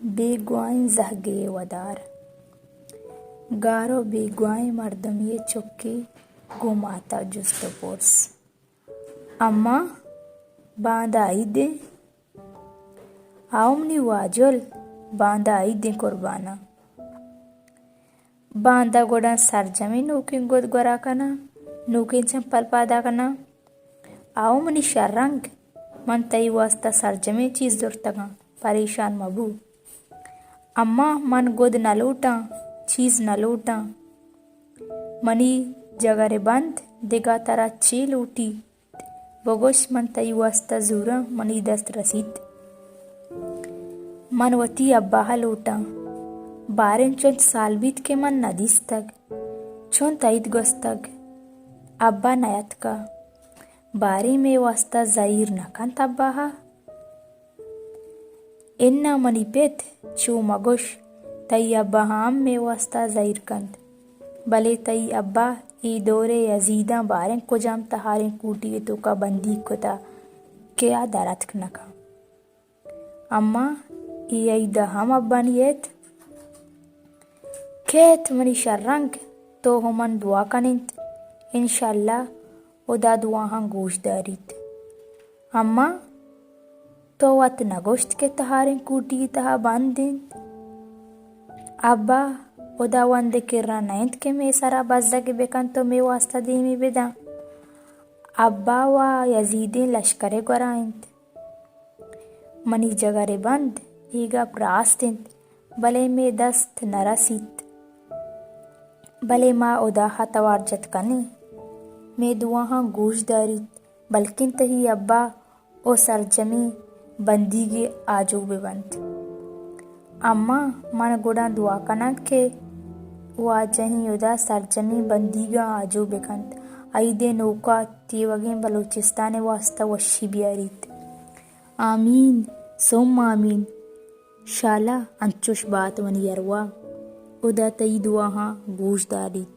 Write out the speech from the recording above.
بیگواہیں زہگے ءِ ودار۔ گار ءُ بیگواہیں مردمے ءِ چکے گوں مات ءَ جست ءُ پرس، اماں، باندا عید ایں؟ آؤ منی واجل، باندا عید ایں قرباناں۔ باندا گڑا سرجمیں نوکیں گد گورا کناں، نوکیں چمپل پادا کناں۔ آؤ منی شررنگ، من تئی واستا سرجمیں چیز زرتگاں، پریشان مہ بو۔ اماں، من گد نہ لوٹاں، چیز نہ لوٹاں۔ منی جگر بند، دگہ ترا چے لوٹی؟ بگوش، من تئی واستا زوراں، منی دست رسیت۔ من وتی ابا ءَ لوٹاں۔ باریں چنت سال بیت کہ من نہ دیستگ۔ چنت عید گوستگ، ابا نیاتکا۔ باریں مئے واستا زہیر نہ کنت ابا ءَ؟ اناں منی پت، چو مگوش، تئی ابا ہم مئے واستا زہیر کنت۔ بلے تئی ابا اے دور ءَ یزیداں باریں کجام تہاریں کوٹی ءِ توکا بندیگ کتا کہ آ در اتک نہ کن۔ اماں، اے عید ءَ ہم ابا نی ایت؟ کیت منی شررنگ، تو ءُ من دعا کن انت، انشاءاللہ ہدا دعاہاں گوش داریت۔ اماں، تو وت نہ گوشت کہ تہاریں کوٹی ءِ تہا بند انت؟ ابا، ہداوند ءِ کرا نہ انت کہ مئے سرا بزگ بہ کنت ءُ مئے واستا دیمی بدنت۔ ابا ءُ یزیدیں لشکر ءِ گورا انت۔ منی جگر بند، اے گپ راست انت، بلے مئے دست نہ رسیت۔ بلے ما ہدا ءَ توار جت کنیں، مئے دعاہاں گوش داریت، بلکیں تئی ابا ءُ سرجمیں بندیگ آجو بہ بنت۔ اماں، من گڑا دعا کناں کہ واجہیں ہدا سرجمیں بندیگاں آجو بہ کنت، عید ءِ نوکا تیوگیں بلوچستان ءِ واستا وشی بیاریت۔ آمین، ثم آمین۔ شالا، انچوش بات منی ارواہ۔ ہدا تئی دعاہاں گوش داریت۔